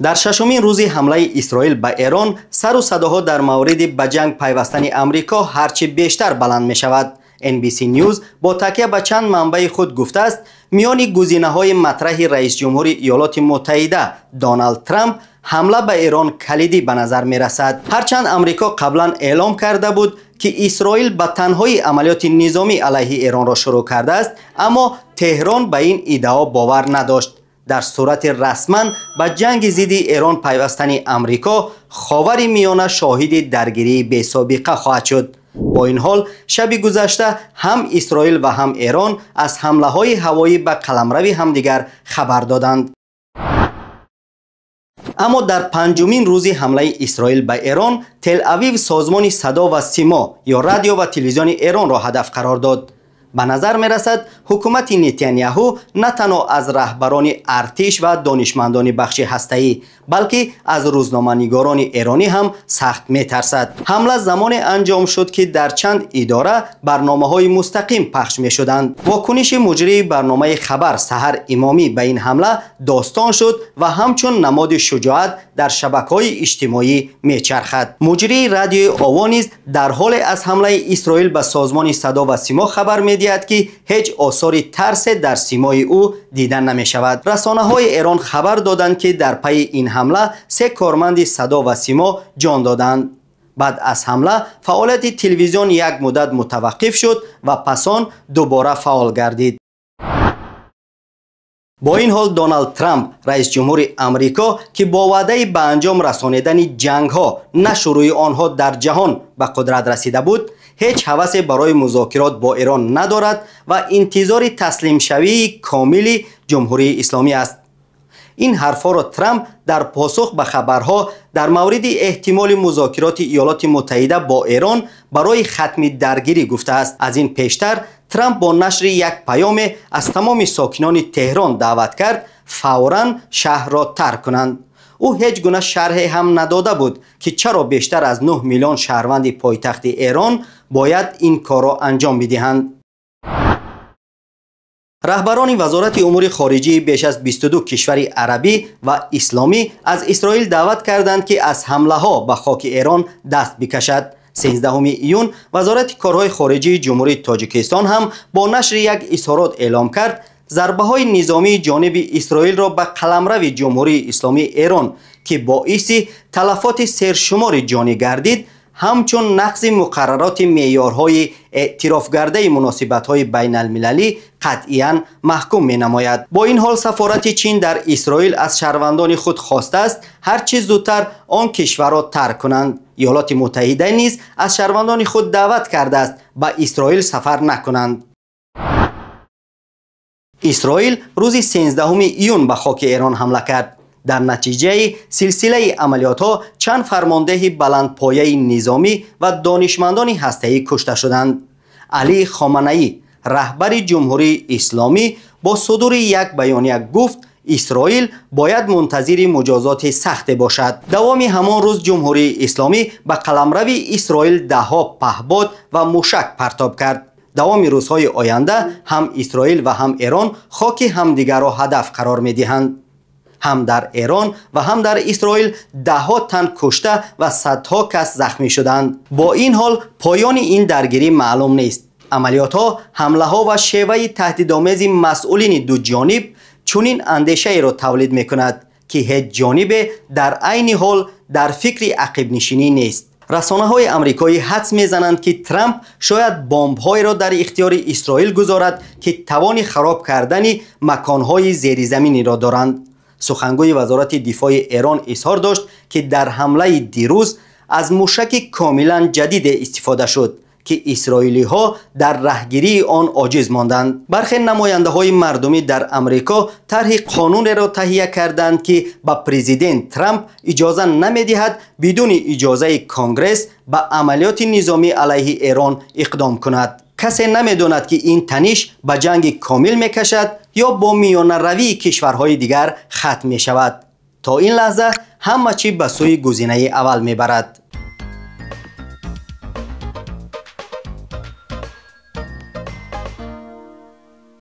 Дар шашумин рӯзи ҳамлаи Исроил ба Эрон сару садоҳо дар мавриди ба ҷанг пайвастани Амрико ҳарчи бештар баланд мешавад. NBC News бо такя ба чанд манбаи худ гуфтааст, миёни гузинаҳои матраҳи раисҷумҳури Иёлоти Муттаҳида Доналд Трамп ҳамла ба Эрон калидӣ ба назар мерасад. Ҳарчанд Амрико қаблан эълом карда буд, ки Исроил ба танҳои амалиёти низомӣ алайҳи Эронро шурӯъ кардааст, аммо Теҳрон ба ин иддао бовар надошт. Дар сурати расман ба ҷанги зидди Эрон пайвастани Амрико, Ховари Миёна шоҳиди даргирии бесобиқа хоҳад шуд. Бо ин ҳол, шаби гузашта ҳам Исроил ва ҳам Эрон аз ҳамлаҳои ҳавоӣ ба қаламрави ҳамдигар хабар доданд. Аммо дар панҷумин рӯзи ҳамлаи Исроил ба Эрон, Тел-Авив созмони Садо ва Симо ё радио ва телевизиони Эронро ҳадаф қарор дод. Ба назар мерасад, ҳукумати Нетаняҳу на танҳо аз раҳбарони артиш ва донишмандони бахши ҳастаӣ, балки аз рӯзноманигорони эронӣ ҳам сахт метарсад. Ҳамла замоне анҷом шуд, ки дар чанд идора барномаҳои мустақим пахш мешуданд. Вокуниши муҷрии барномаи хабар Саҳар Имомӣ ба ин ҳамла достон шуд ва ҳамчун намоди шуҷоат дар шабакаҳои иҷтимоӣ мечархад. Муҷрии радиои Ово низ дар ҳоле аз ҳамлаи Исроил ба созмони Садо ва Симо хабар медиҳад, ки ҳеҷ осори тарсе дар симои ӯ дида намешавад. Расонаҳои Эрон хабар доданд, ки дар пайи ин ҳамла се корманди Садо ва Симо ҷон доданд. Баъд аз ҳамла фаъолияти телевизион як муддат мутаваққиф шуд ва пас он дубора фаъол гардид. Бо ин ҳол, Доналд Трамп, раисҷумҳури Амрико, ки бо ваъдаи ба анҷом расонидани ҷангҳо, на шурӯи онҳо дар ҷаҳон ба қудрат расида буд, ҳеҷ ҳавасе барои музокирот бо Эрон надорад ва интизори таслимшавии комили Ҷумҳурии Исломӣ аст. Ин ҳарфҳоро Трамп дар посух ба хабарҳо дар мавриди эҳтимоли музокироти Иёлоти Муттаҳида бо Эрон барои хатми даргирӣ гуфтааст. Аз ин пештар Трамп бо нашри як паёме аз тамоми сокинони Теҳрон даъват кард фавран шаҳрро тарк кунанд. Ӯ ҳеҷ гуна шарҳе ҳам надода буд, ки чаро бештар аз 9 миллион шаҳрванди пойтахти Эрон бояд ин корро анҷом бидиҳанд. Раҳбарони вазорати умури хориҷии беш аз 22 кишвари арабӣ ва исломӣ аз Исроил даъват карданд, ки аз ҳамлаҳо ба хоки Эрон даст бикашад. 13 июн вазорати корҳои хориҷии Ҷумҳурии Тоҷикистон ҳам бо нашри як изҳорот эълом кард, зарбаҳои низомии ҷониби Исроилро ба қаламрави Ҷумҳурии Исломии Эрон, ки боиси талафоти сершумори ҷонӣ гардид, ҳамчун нақзи муқаррароти меъёрҳои эътирофгардаи муносибатҳои байналмилалӣ қатъиян маҳкум менамояд. Бо ин ҳол, сафорати Чин дар Исроил аз шаҳрвандони худ хостааст ҳар чӣ зудтар он кишварро тарк кунанд. Иёлоти Муттаҳида низ аз шаҳрвандони худ даъват кардааст ба Исроил сафар накунанд. Исроил рӯзи 13 июн ба хоки Эрон ҳамла кард. Дар натиҷаи силсилаи амалиётҳо чанд фармондеҳи баландпояи низомӣ ва донишмандони ҳастаӣ кушта шуданд. Алӣ Хоманаӣ, раҳбари Ҷумҳурии Исломӣ, бо судури як баёния гуфт, Исроил бояд мунтазири муҷозоти сахте бошад. Давоми ҳамон рӯз Ҷумҳурии Исломӣ ба қаламрави Исроил даҳҳо паҳбод ва мушак партоб кард. Давоми рӯзҳои оянда ҳам Исроил ва ҳам Эрон хоки ҳамдигарро ҳадаф қарор медиҳанд. Ҳам дар Эрон ва ҳам дар Исроил даҳҳо тан кушта ва садҳо кас захмӣ шуданд. Бо ин ҳол, поёни ин даргирӣ маълум нест. Амалиётҳо, ҳамлаҳо ва шеваи таҳдидомези масъулини ду ҷониб чунин андешаеро тавлид мекунад, ки ҳеҷ ҷонибе дар айни ҳол дар фикри ақибнишинӣ нест. Расонаҳои амрикоӣ ҳадс мезананд, ки Трамп шояд бомбҳоеро дар ихтиёри Исроил гузорад, ки тавони хароб кардани маконҳои зеризаминиро доранд. Сухангӯи вазорати дифои Эрон изҳор дошт, ки дар ҳамлаи дирӯз аз мушаки комилан ҷадиде истифода шуд, ки исроилиҳо дар раҳгирии он оҷиз монданд. Бархе намояндаҳои мардумӣ дар Амрико тарҳи қонунеро таҳия карданд, ки ба президент Трамп иҷоза намедиҳад бидуни иҷозаи Конгресс ба амалиёти низомӣ алайҳи Эрон иқдом кунад. Касе намедонад, ки ин таниш ба ҷанги комил мекашад ё бо миёнаравии кишварҳои дигар хатм мешавад. То ин лаҳза ҳама чӣ ба сӯи гузинаи аввал мебарад.